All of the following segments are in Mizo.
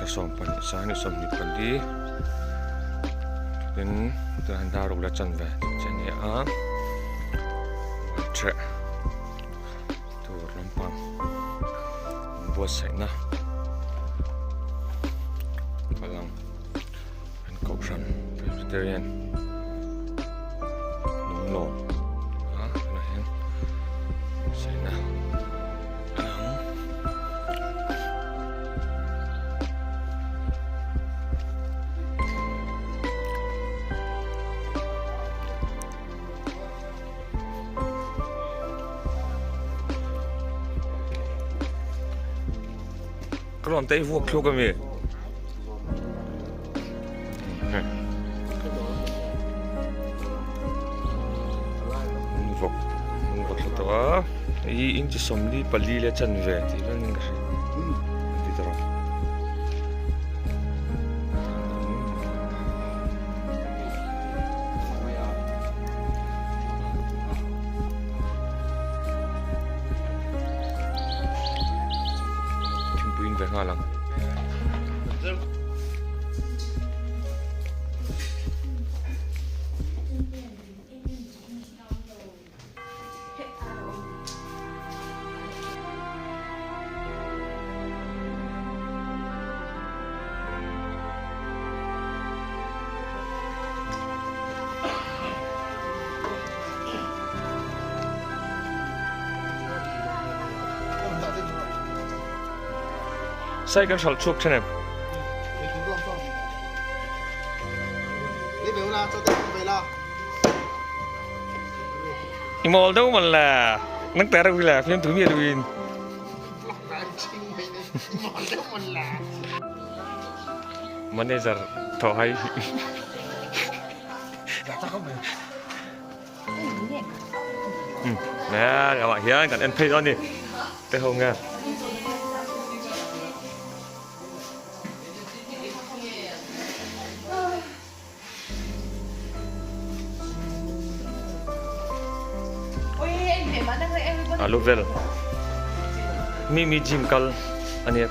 Thla 12 sang 24 tin tunah hian dar ruk la chanve tih che a ni a ṭheh tur lampang buatsaihna a lang an kohhran Presbyterian lung lawm a tunah hian buatsaihna a lang. Ka rawn tei vuak thluk ami. Vawk vawk thla tawh a i inchi 44 leh chanve tih vel in ka hria ti ta rawh. Thingpui in ve nghal ang. Sai kan hralh chhuak then em? I mawl deuh mawn le nang ter wi le fiam thu mi duin. Manager thaw hai. Nè, các bạn hian kan en phei dawn ni. Te ho nge. Alu vel mi mi gym kal ania.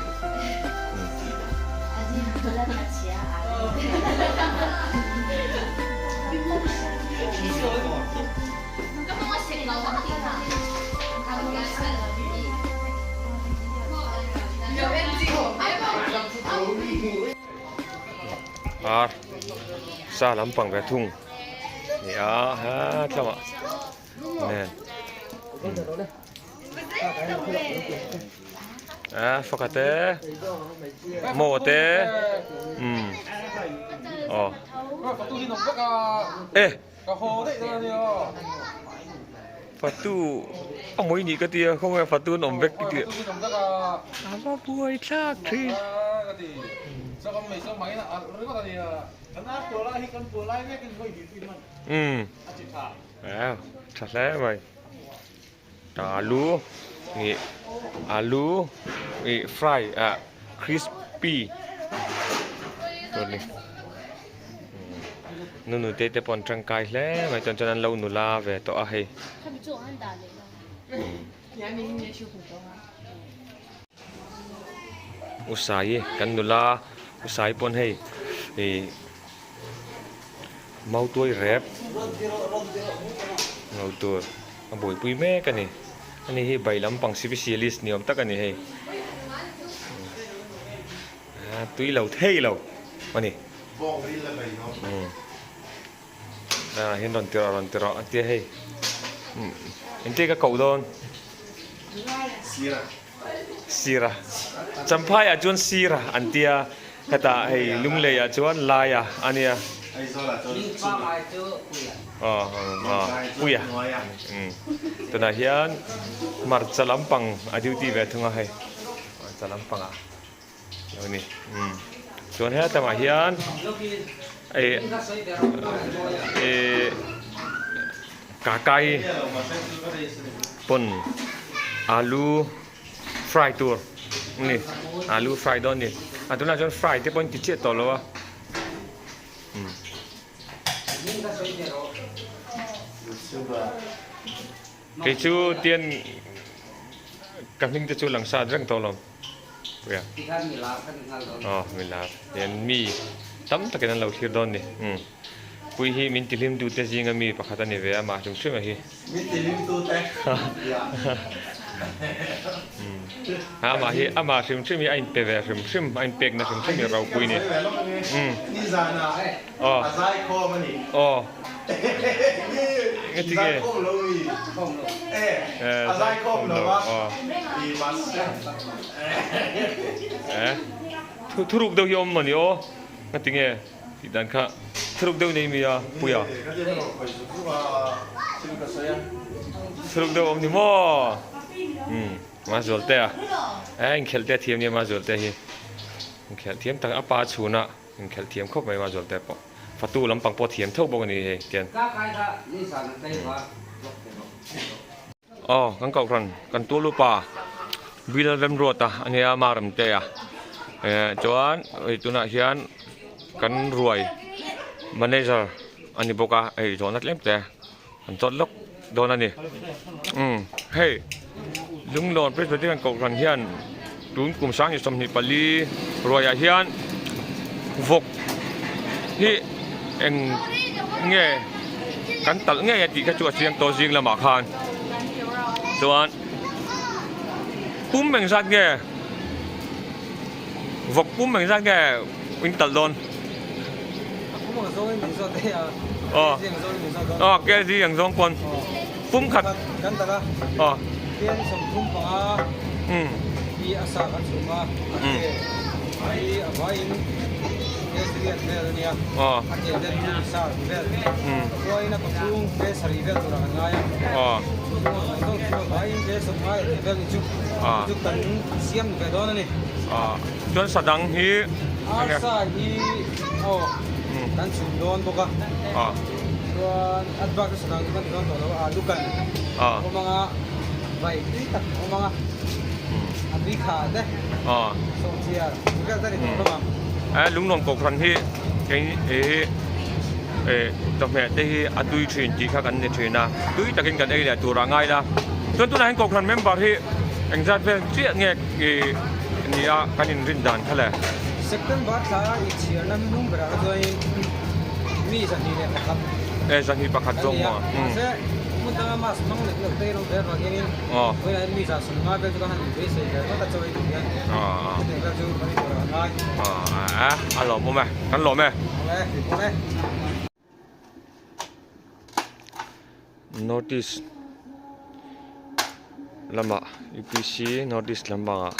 Ar sa lampang ve thung ni a he tlamah nen a faka te maw te umm aw e fatu a mawi nih ka tia khawnge fatu an awm vek ka tia a va buai thlak thin. Umm tha hle mai alu ih alu ih fry ah crispy nunu te te pawh an tangkai hle mai chuan chuan an lo nula ve tawh a hei. Usai kan nula usai pawn hei ih mautuai rep lo tur a buaipui mek a ni ani hi bai lampang specialist ni awm tak a ni hei tui lo thei lo a ni ah hian rawn ti rawh rawn ti rawh a tia hei engtin ka koh dawn sira champhai ah chuan sira an tia hetah hei lunglei ah chuan lai ah a nia aw puia tunah hian hmarcha lampang a duty ve thung a hei hmarcha lampang ah. Lo ni umm chuan he tlangah hian eh eh kakai pawn alu fry tur a ni alu fry dawn a ni a tunah chuan fry te pawh an ti chiah tawh lo a umm. Kei chu tian ka hming te chu lang sat reng tawh lo. Puia. Aw mi lar hian mi tam takin an lo thlir dawn ni. Umm Pui hi min tihlim tute zinga mi pakhat a ni ve a mah hrim hrim a hi. Min tihlim tute Amah hi amah hrim hrim hi a inpe ve hrim hrim a inpekna hrim hrim hi ropui ni. Umm. Aw. Aw. Engati nge? Eh zaikhawm lo aw. Eh thuruk deuh hi a awm mawni aw. Engati nge tih dan kha thuruk deuh nei mi a Puia. Thuruk deuh a awm ni maw? Umm Mazualtea eh inkhelh te a thiam nia Mazualtea hi. Inkhelh thiam tak a pa chhunah. Inkhelh thiam khawp mai Mazualte pawh. Fatu lampang pawh thiam tho bawk a ni hei tian. Aw kan kohhran kan tual upa Bilal Remruata a nia Maramtea eh chuan hei tunah hian kan ruai manager a ni bawk a hei zawhna tlem te an chawt lawk dawn a ni umm hei Lunglawn Presbyterian Kohhran hian tun kum 2024 ruaiah hian vawk hi eng nge kan talh ngei a tih kha chu a chiang tawh zing lamah khan chuan pum engzat nge vawk pum engzat nge in talh dawn. Aw aw kg ang zawng pawn pum khat aw umm aw umm aw aw chuan sa dang hi Arsa hi aw kan chhum dawn bawk a chuan a bak chu sadang chu kan ti dawn tawh lo a alu kan awm ang a vai tui tak awm ang a a tui kha te sawhchiar vel te a ni tawh hlawm ang. Lungnuam kohhran hi hei hi chawhmeh te hi a tui thin tih kha kan ni thin a tui takin kan ei leh tur a ngai la chuan tunah hian kohhran member hi engzat vel chiah nge Ni a, kan inrin dan kha le. September thla a inchhiarna hnuhnung berah kha chuanin mi 21 E, 21 zawk maw? Kan ni a, mahse hmun danga mask hmang lek loh te rawng vel vang hianin vawiinah hian mi 50 vel chu kan han inbeisei ve ngawt a chaw ei tur hian chutiang vel chu kan intur a ngai. A, a lawmawm e, kan lawm e. Awle, awle. North East lamah UPC North East lampangah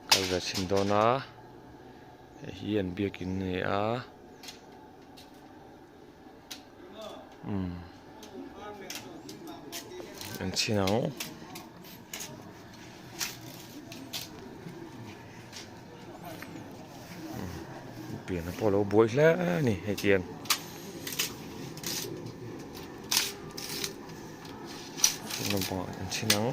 kal ve chhin dawn a hei hi an biakin a ni a umm an chhin ang. Pian pawh a lo buai hle a ni hei hian. Lampangah an chhin ang.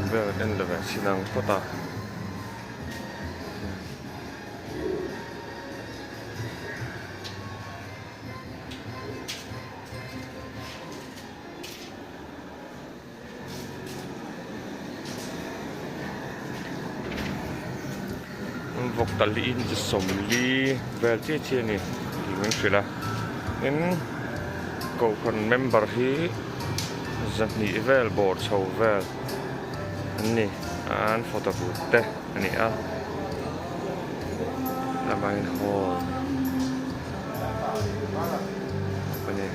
Vel en lo ve chin ang phawt a. Vawk tal in chi 40 vel chiah chiah a ni tih min hrilh a tin kohhran member hi 200 vel bawr chho vel an ni an photo booth te a ni a lamah hian hall a ni.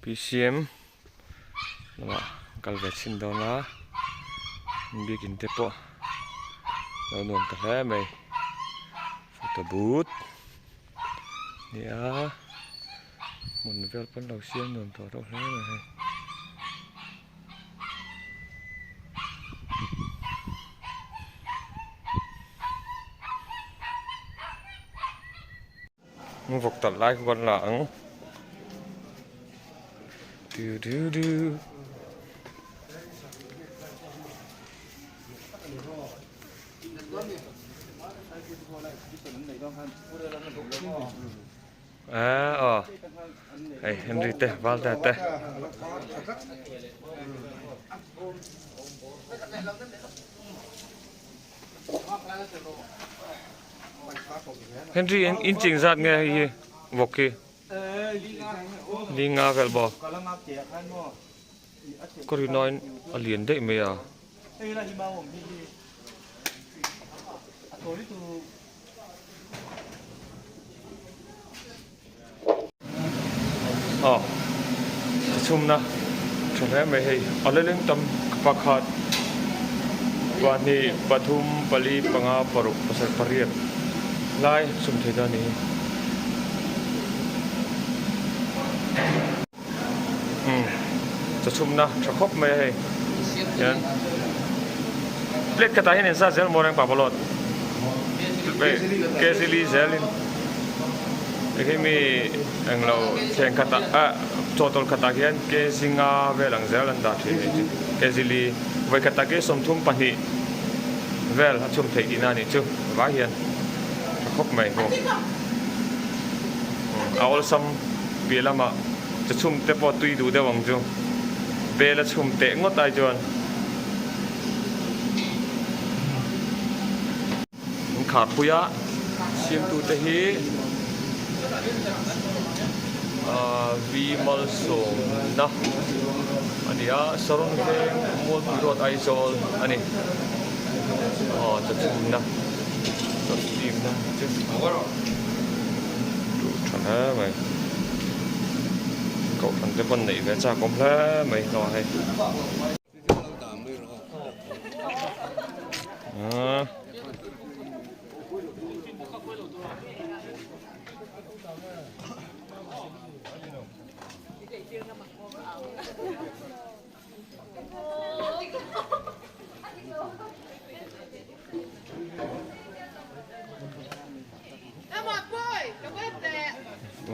PCM lamah kal ve chhin dawn a biakin te pawh. Lo nuam ta hle mai. Photo booth nia hmun vel pawn lo siam nuam tawh reuh hle mai hei. Vawk talh lai khu kan la ang du du du. A aw hei Henry te Valda te. Henry in ching zat nge hei hi vawk hi linga vel maw ka rin aiin a lian daih mai a. Aw chhumna tha hle mai hei a la leng tam pakhat pahnih pathum pali panga paruk pasarih pariat lai chhum thei dawn a ni hi umm chaw chhumna tha khawp mai a hei hian plate khatah hian in zat zel maw reng pa pawlawt kg li zelin hei mi englo thleng khatah ah chawhtawlh khatah hian kg nga vel ang zel an dah thin a ni kg li vawi khatah khi 32 vel a chhum theih tihna a nih chu vai hian tha khawp mai bawk a awlsam piah lamah chu chhum te pawh tui duh deuh ang chu bel a chhum teh ngawt ai chuan an khar pui a siamtu te hi ahh V Malsawmna a ni a Saron veng Mualpui Road Aizawl a ni aw chaw chhumna chaw steam na chu. Duh tha hle mai. Kohhran te pawn neih ve chak awm hle mai hlawh hei. Ahh.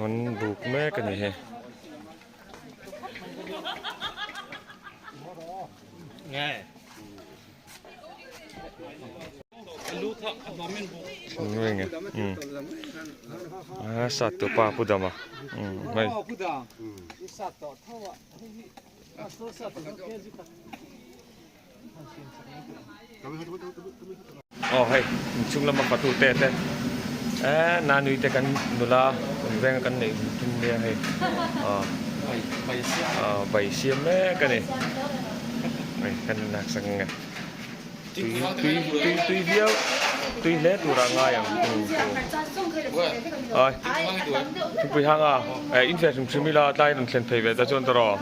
An buk mek a ni hei. A sat tu pa pu dama hei. Aw hei inchhung lama fatu te te eh nanui te kan nula kan venga kan neih tum nia hei aw aw bai siam mek a ni hei kan lak sak ang e tui tui tui tui viau tui hle turah a ngai ang ai thupui hang a eh in ve hrim hrim ila tlai rawn thlen phei ve ta chuan tawh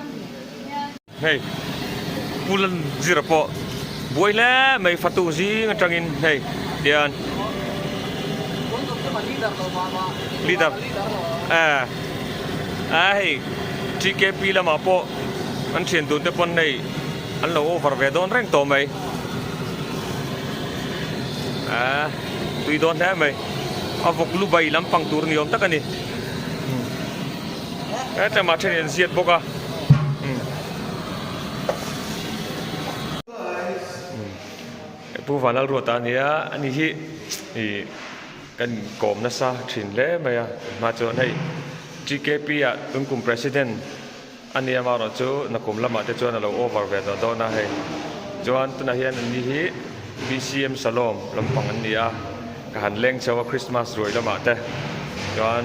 Hei Pu Lanzira pawh buai hle mai fatu zing atangin hei tian leader eh a hei TKP lamah pawh an thian dun te pawn hei an lo over ve dawn reng tawh mai a tui dawn hle mai a vawk lu bai lampang tur ni awm tak a ni. Hetlema then in ziat bawk a Pu Vanlalruata a nia ani hi ih kan kawm nasa thin hle mai a hma chuan hei TKP ah tunkum president a nia amaherawh chu nakum lamah te chuan a lo over ve tawh dawn a hei chuan tunah hian ani hi BCM Salom lampang an ni a ka han leng chho a Christmas ruai lamah te chuan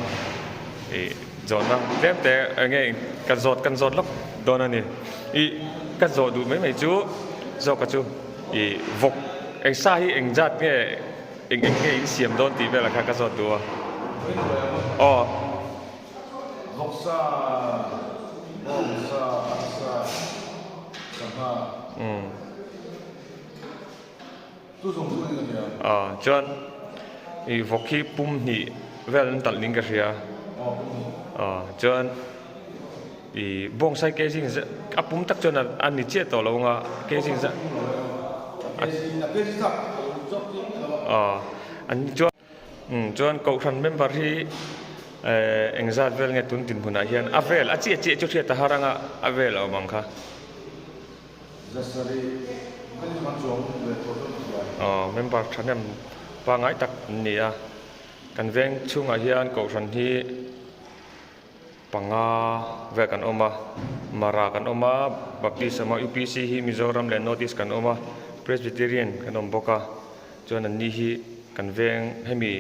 ih Zawhna tlem te enge ka zawt kan zawt lawk dawn a ni. Ih ka zawh duh mai mai chu zawk ka chu ih vawk eng sa hi eng zat nge eng eng nge in siam dawn tih velah kha ka zawt duh a. Aw. Vawk sa, bawng sa, arsa, sangha. Umm. Aw chuan ih vawk hi pum hnih vel an talh niin ka hria aw chuan ih bawngsa hi kg a pum tak chuan a ni chiah tawh lo ang a kg zat aw an chuan umm chuan kohhran member hi eh engzat vel nge tun dinhmunah hian a vel a chiah chiah chu hriat a har ang a a vel a awm ang kha. Aw member thahnem pangngai tak an ni a kan veng chhungah hian kohhran hi panga vel kan awm a mara kan awm a baptist a awm a upc hi mizoram leh north east kan awm a presbyterian kan awm bawk a chuan an ni hi kan veng hemi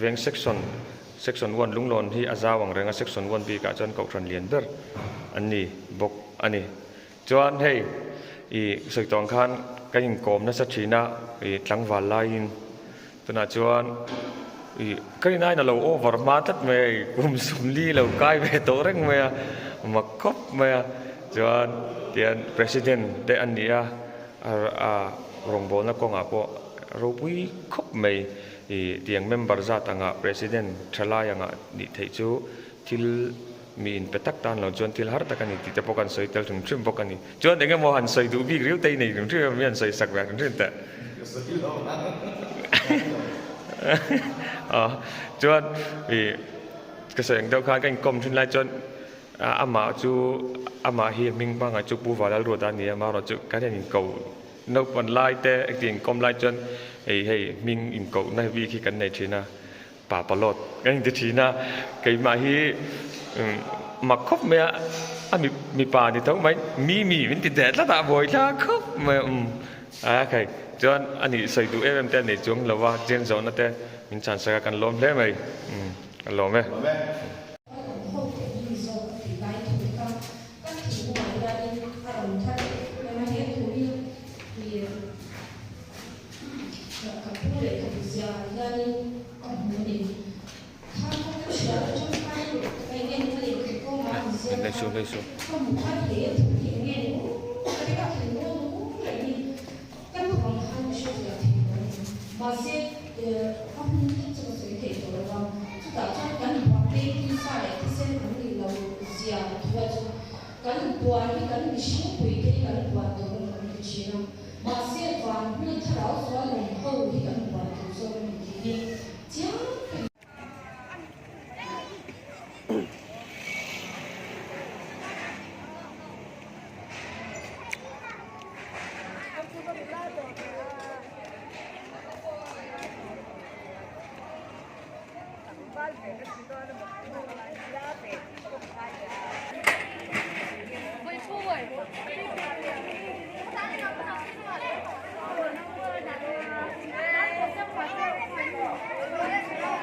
veng section section one lunglawn hi a zau ang reng a section one bikah chuan kohhran lian ber an ni bawk a ni. Chuan hei ih sawi tawh ang khan ka inkawm nasa thin a ih tlangval laiin tunah chuan ih ka rin aiin a lo over hma tlat mai a hei kum sawmli lo kai ve tawh reng mai a mak khawp mai a chuan tihian president te a ni a a rawngbawlna kawngah pawh ropui khawp mai ih tiang member zat angah president thalai angah nih theih chu thil Mi inpe tak tan lo chuan thil har tak a ni tih te pawh kan sawi tel hrim hrim bawk a ni. Chuan eng emaw han sawi duh bik riau te i nei hrim hrim em? Mi han sawi sak ve hrim hrim teh. Aw chuan ih ka sawi ang deuh khan ka inkawm thin lai chuan amah chu amah hi hming hmangah chu Pu Valalruata a ni a, amaherawhchu kan hian inko naupan lai te engtin inkawm lai chuan hei hei hming inkohna bik hi kan nei thin a. Pa palawt ka inti thin a, keimah hi mak khawp mai a, a mipa ni tho mai, mi mi min ti teh tlat a, buai thla khawp mai a, umm a khai chuan a nih sawi duh em em te a nei chuang lo a, chen zawhna te min chhan sak a, kan lawm hle mai, umm ka lawm e. Ka pu leh ka ziah hianin ka hmu a ni. Kha ka ka hria atang khan ka enge ni ka lehkha kawngah an ziak a, ka hmu khan he a thu hi enge ni u ka ti ka thinlung a nung reng hi ka nu ang khan ka hre fiah thei lo a ni. Mahse a hmun tak chu ka sawi thei tawh lo va, chutah chuan kan buate tisa leh thisen an nih lo zia thua chu kan buan hi kan mihring pui te hi kan buan tur a ni kan ti thin a. Mahse, van hmun thlarau chuan awm ho hi kan buan tur zawk a ni tih hi chiang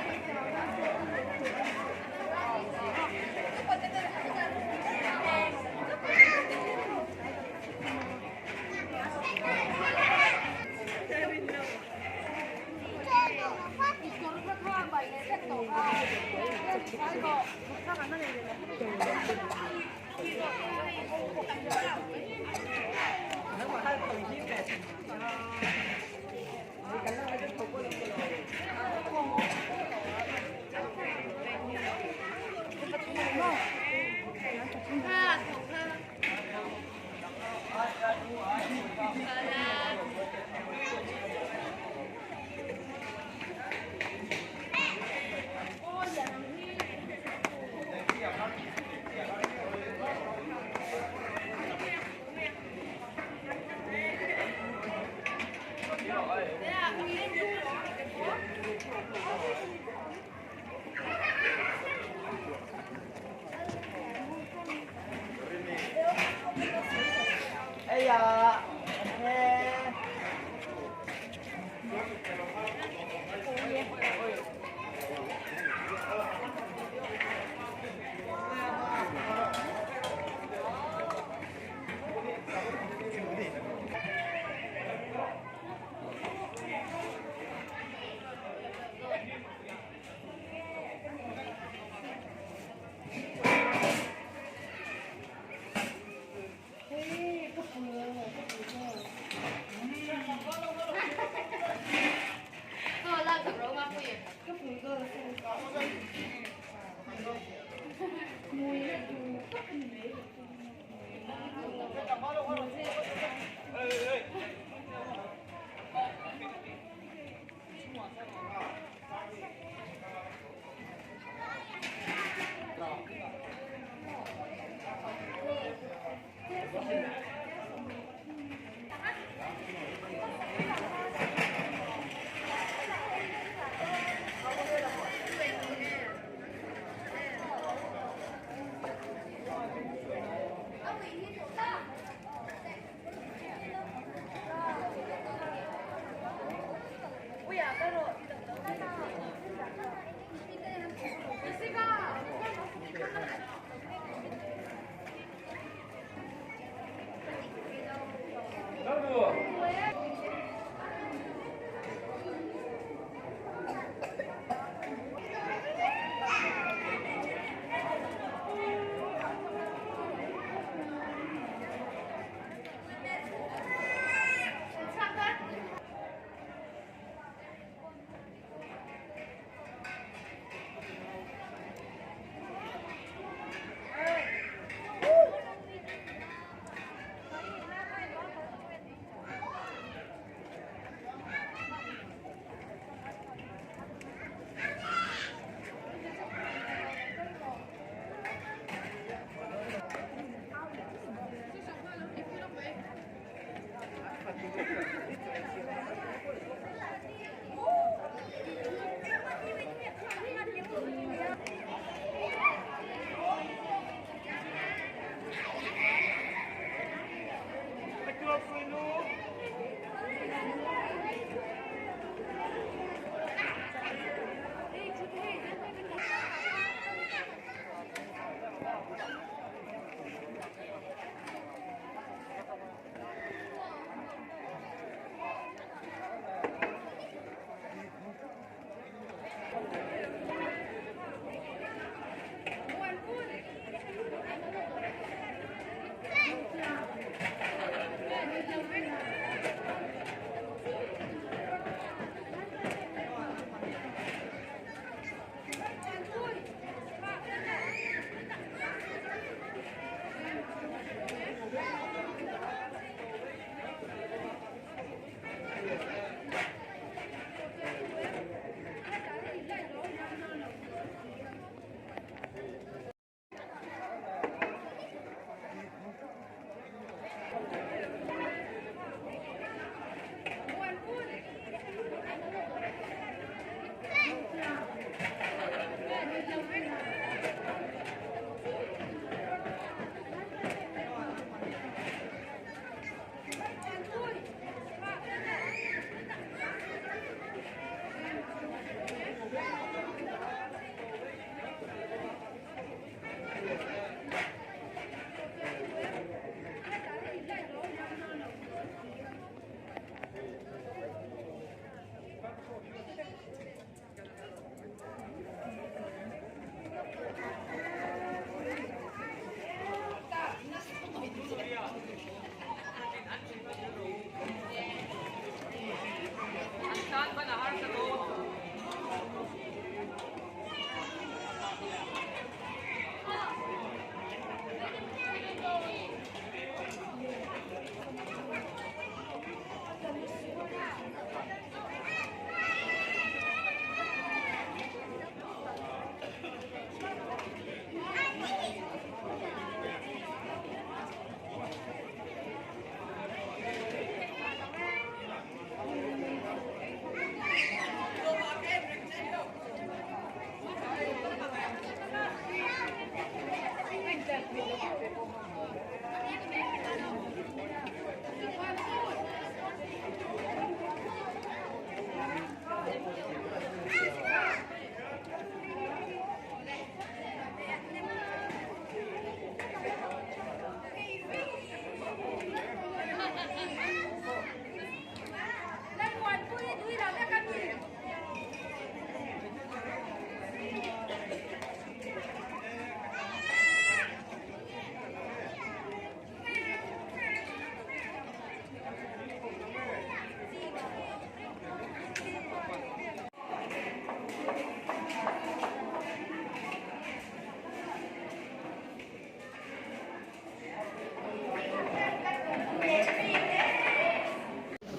takin.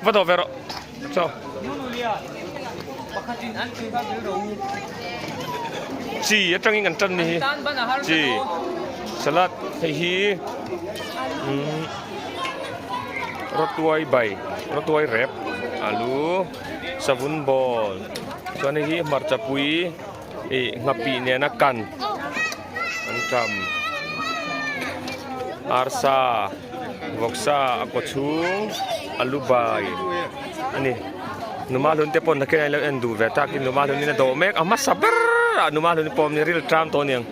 Va dawh ve rawh. Chaw. Chi atangin kan tan ni hi. Chi. Salad hei hi umm rawtuai bai rawtuai rep alu savun ball chuan hei hi hmarcha pui ih nghapih nena kan an tam arsa vawksa a kaw chhung alu bai a ni numa hlun te pawh nakin an lo en duh ve takin numa hlun in a dawh mek a hmasa ber ah numa hlun pawh ni ril tram tawh aniang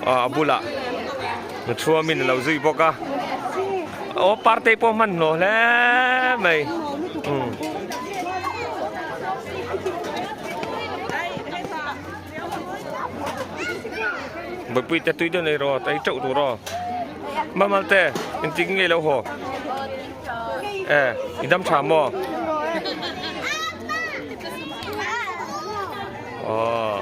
aw a bulah nuthuamin a lo zui bawk a aw parte pawh hman hlawh hle mai umm. Bawihpui te tui deuh nei rawh ei teuh tur aw Mamal te engtik nge lo haw e i dam tha maw aw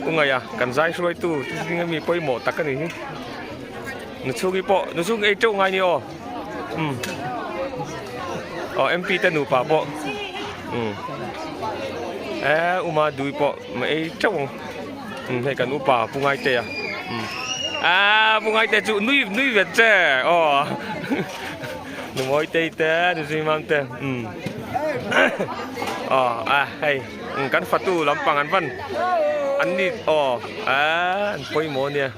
Ungaia kan zai hruaitu zinga mi pawimawh tak a ni hi. Nuchhungi pawh Nuchhungi ei teuh ngai ni aw umm aw MP te nupa pawh umm eh uma dui pawh ei teuh ang umm hei kan upa pu Ngaitea umm ah pu Ngaitea chu nui nui vet che aw Numawi tei te Nuchhungi mam te umm aw ah hei kan fatu lampang an van an ni aw ah an pawimawh ania.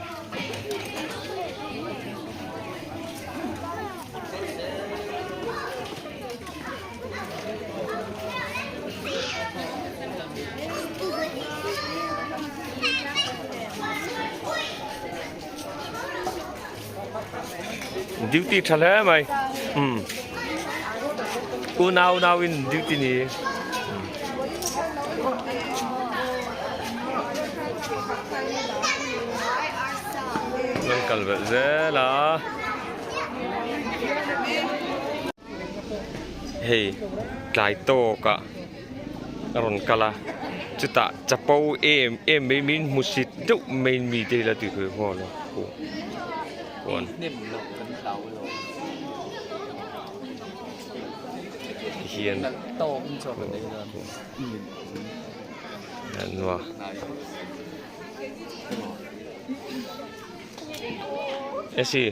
Duty tha hle mai umm unau nau in duty ni. An kal belh zel a hei tlai tawk ah a rawn kal a chutah chapo em em mai min hmu sit deuh mai in mite hi la tih theih nghal a huan. Hian Nua. Esi.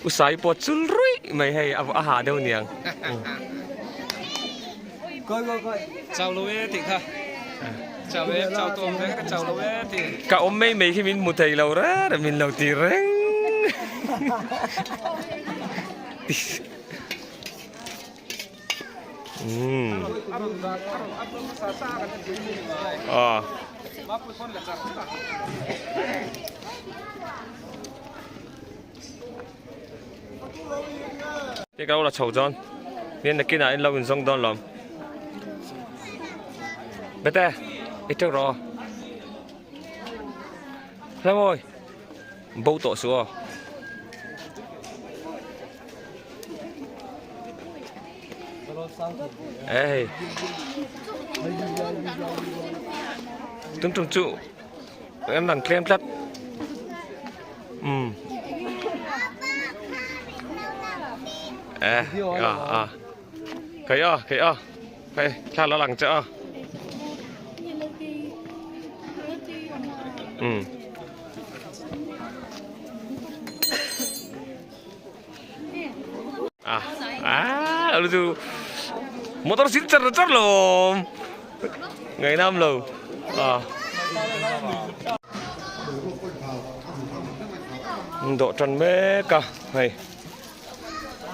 Usai pawh chul ruih mai hei a ha deuh niang. Chau lo e tih kha. Chau e, chau tawm ve ka chau lo e tih. Ka awm mai mai khi min hmu thei lo reng reng min lo ti reng. Umm. Ah. Te ka la chho dawn. Nen nakinah in lo inzawng dawn lawm. Bete, i teuh rawh aw. Hlamawi, bo tawh suh aw. Ê. Tum tum chu em lang tlem tlat. Umm. Ê, à à. Kei a, kei a. Hei, thla la lang che a. Umm. À, à, lu chu motor sin char char lo. Ngày năm lo. À. Dawh tan mek a hei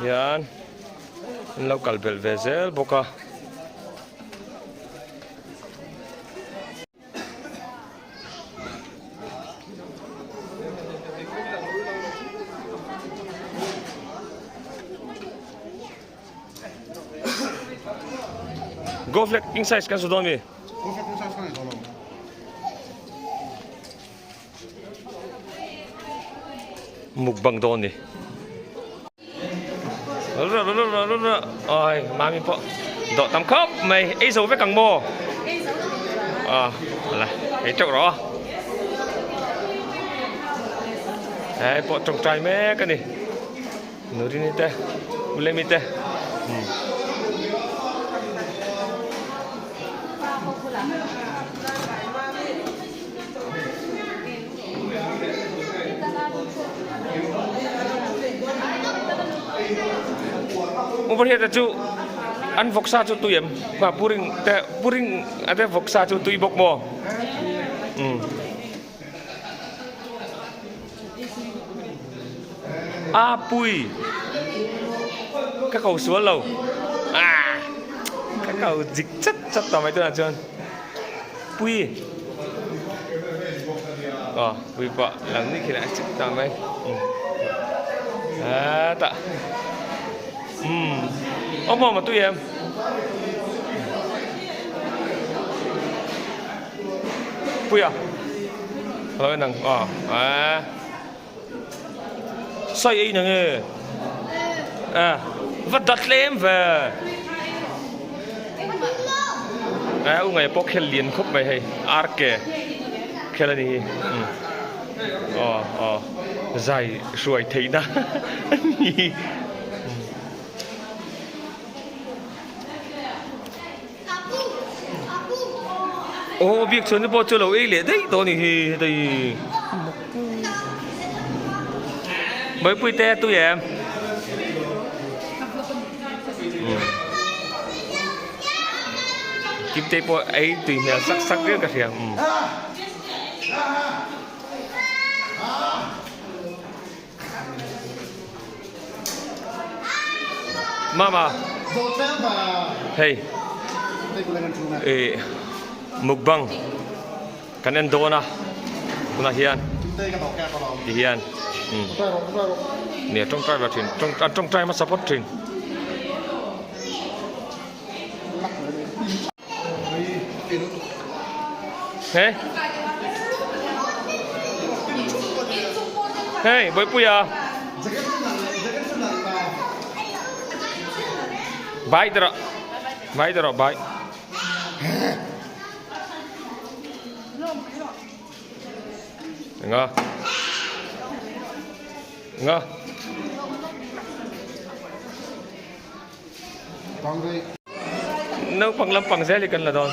hian an lo kal belh ve zel bawk a. Go flag king size kan su dawn mi. Go flag king size kan ni lo. Mukbang dawn ni. Oi mami pawh dawh tam khawp mai ei zo vek ang maw a la ei teuh rawh a hei pawh tawngtai mek a ni Nurini te Ulemi te Overhead chu an vawksa chu tui em ma puring te puring ate vawksa chu tui bawk maw um a pui ka ko sual lo a ka ko dik chat chat tawh mai tunah chuan. Pui aw pui pawh lang ni khi lah chik ta mai a ta um awm awm a tui em pui a lo en ang aw a sai ei na nge a va dat tlem ve a u ngai pawh khel lian khawp mai hei ar ke khel a ni hi aw aw zai hruai theihna a ni. Aw biak chhuan te pawh chu lo ei leh daih tawh a ni hi heta hi Mawipui te tui em Kimte pawh ei tui hmel sak sak viau ka hria umm. Mama hei ih mukbang kan en dawn a tunah hian ti hian umm nia tawngtai ve thin an tawngtai hmasa phawt thin. Hey. Hey, Boypuia. Bye tara. Bye tara, bye. Nga. Nga. Naupang lampang zel hi kan la dawn.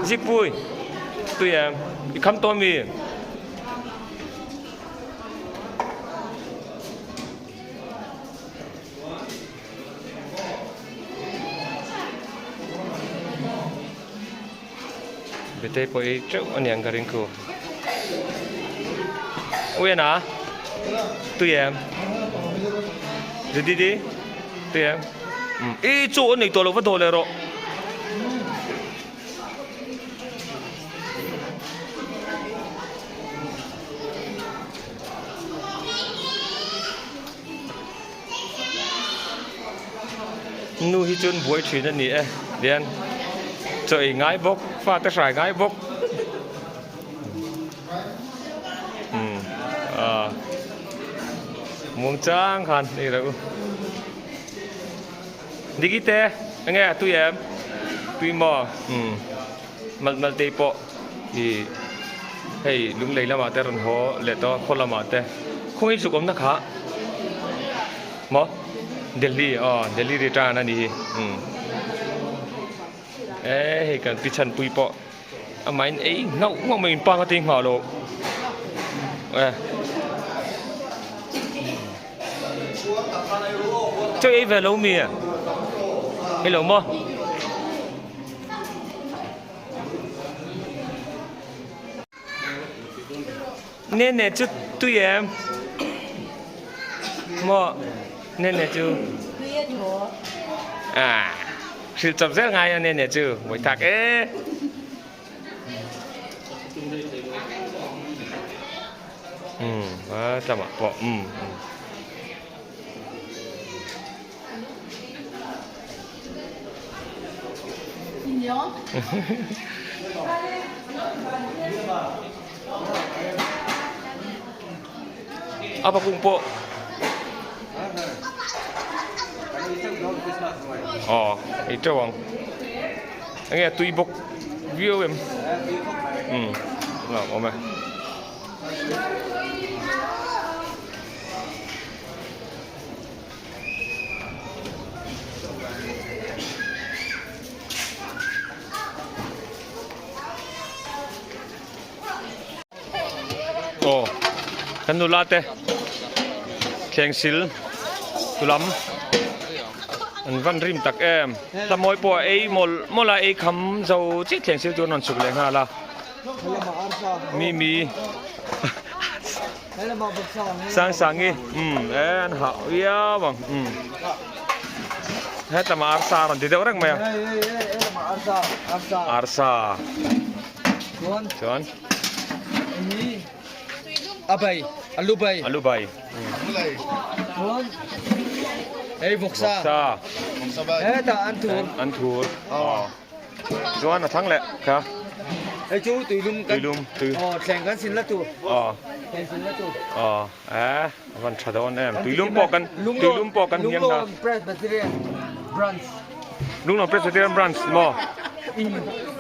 Zikpui, tui em? I kham tawh mi? Bete pawh hi teuh a niang ka ring khu. Ui ana? Tui em? Didi? Tui em? I chu an nei tawh lo va dawh leh rawh. Nu hi chuan buai thin a ni e tian chaw ei ngai bawk fate hrai ngai bawk umm ah muang chang khan ei reuh Diki te enge a tui em tui maw umm mal mal te pawh ih hei lunglei lamah te rawn haw leh tawh a khaw lamah te khawngaih zuk awmna kha maw Delhi aw Delhi return a ni hi umm e hei kan pi chhanpui pawh amahin ei nghauh nghauh mai in panga te nghah loh e Chaw ei ve lo mi ei lo maw. Nene chu tui em maw nene chu à hrilh chawp zel ngai a nene chu mawi tak e. Umm a tlamah pawh umm. A pakung pawh. Aw ei teuh ang. Enge a tui bawk viau em? Umm a awm e. Aw kan nula te thleng sil tu lam an van rim tak em hla mawi pawh a ei mawlh mawlh a ei kham zo chiah thleng sil chu an rawn chhuk leh nghal a mimi Sangsangi umm e an hah viau ang umm hetlama arsa a rawn ti deuh reng mai a arsa chuan abai alu bai alu bai chuan hei vawksa hetah an thur an thur Chuan a thlang leh kha. Hei chu tuilum kan tuilum tui aw thleng kan sin la tur aw thleng sin la tur aw eh a van tha dawn em tuilum pawh kan tuilum pawh kan hniam na Presbyterian branch Lunglawn Presbyterian branch maw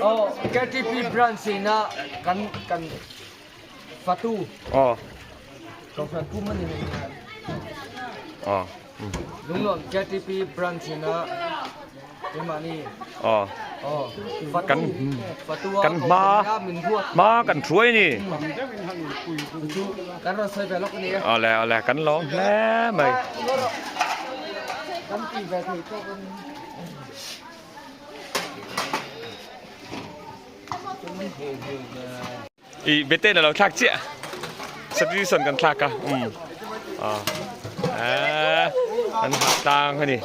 aw KTP branch ina kan kan fatu aw kohhran pum ani hei aw Lunglawn KTP branch ina Keimahni Aw. Aw. Kan Fatu kan hma hma kan hruai ni. Kan rawn sawi ve lawk a ni e. Awle awle kan lawm hle mai. Kan ti ve thei tawk in. I bete na lo thlak chiah. Subdivision kan thlak a. Um. Ah. Eh, an hah tlang ani.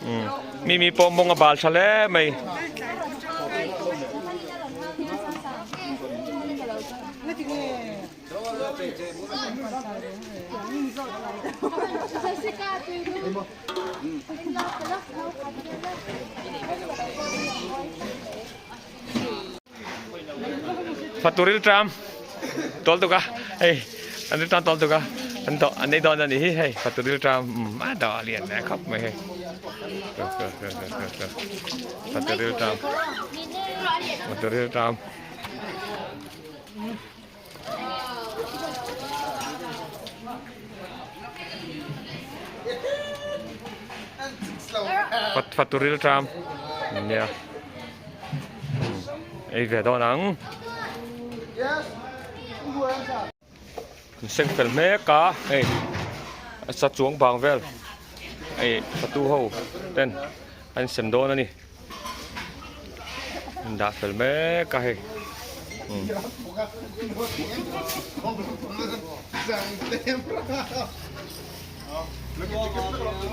Um. Mi mi pawh mawng a bal tha hle mai. Faturil tram tol tuk a hei an rilṭam tol tuk a an dawh an ei dawn a nih hi hei faturil tram umm a dawh a lian hle khawp mai hei faturil tram faturil tram. Faturil tram nia ei ve dawn ang an seng fel mek a hei a sa chuang bang vel hei fatu ho ten an sem dawn a ni. An dah fel mek a hei.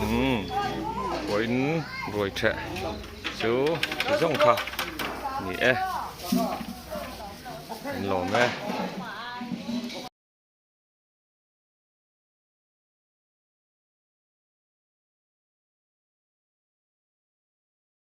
Umm vawiin ruai theh chu zawng kha ni e an lawm e.